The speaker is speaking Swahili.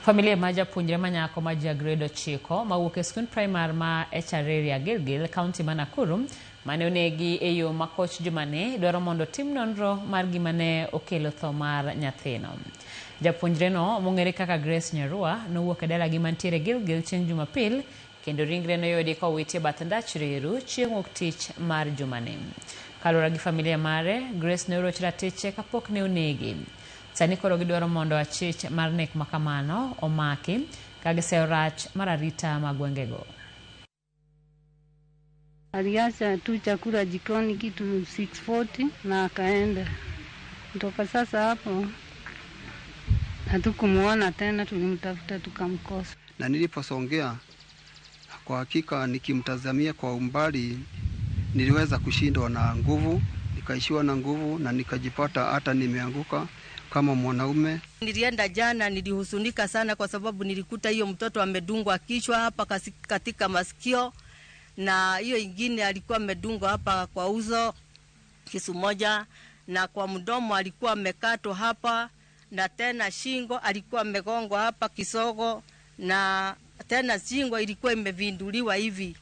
Familia ma japuonjre ma nyako ma ja grade 9 mawuok e skund primar ma Echareria Gilgil, kaunti ma Nakuru, mane onegi e yo makoch jumani dwaro mondo tim nonro mar gima ne okelo tho mar nyathino. Japuonjreno mong'ere kaka Grace Nyarua nowuok e dalagi mantiere Gilgil chieng' Jumapil kendo ringre noyudi kowiti e bath ndach reru chieng' wuok tich mar jumani. Kaluwore gi familia mare, Grace ne oroch ratiche kapok ne onege. Sani koro gidwaro mondo achich mar nek makamano omaki ka giseyo rach mar arita ma gwengego. Aliacha tu chakula jikoni kitu 6:40 na akaenda. Kutoka sasa hapo hatukumuona tena, tulimtafuta tukamkosa. Na niliposongea, kwa hakika nikimtazamia kwa umbali, niliweza kushindwa na nguvu, nikaishiwa na nguvu na nikajipata hata nimeanguka kama mwanaume. Nilienda jana, nilihuzunika sana kwa sababu nilikuta hiyo mtoto amedungwa kichwa hapa katika masikio, na hiyo ingine alikuwa amedungwa hapa kwa uso kisu moja, na kwa mdomo alikuwa amekatwa hapa, na tena shingo alikuwa amegongwa hapa kisogo, na tena shingo ilikuwa imevinduliwa hivi.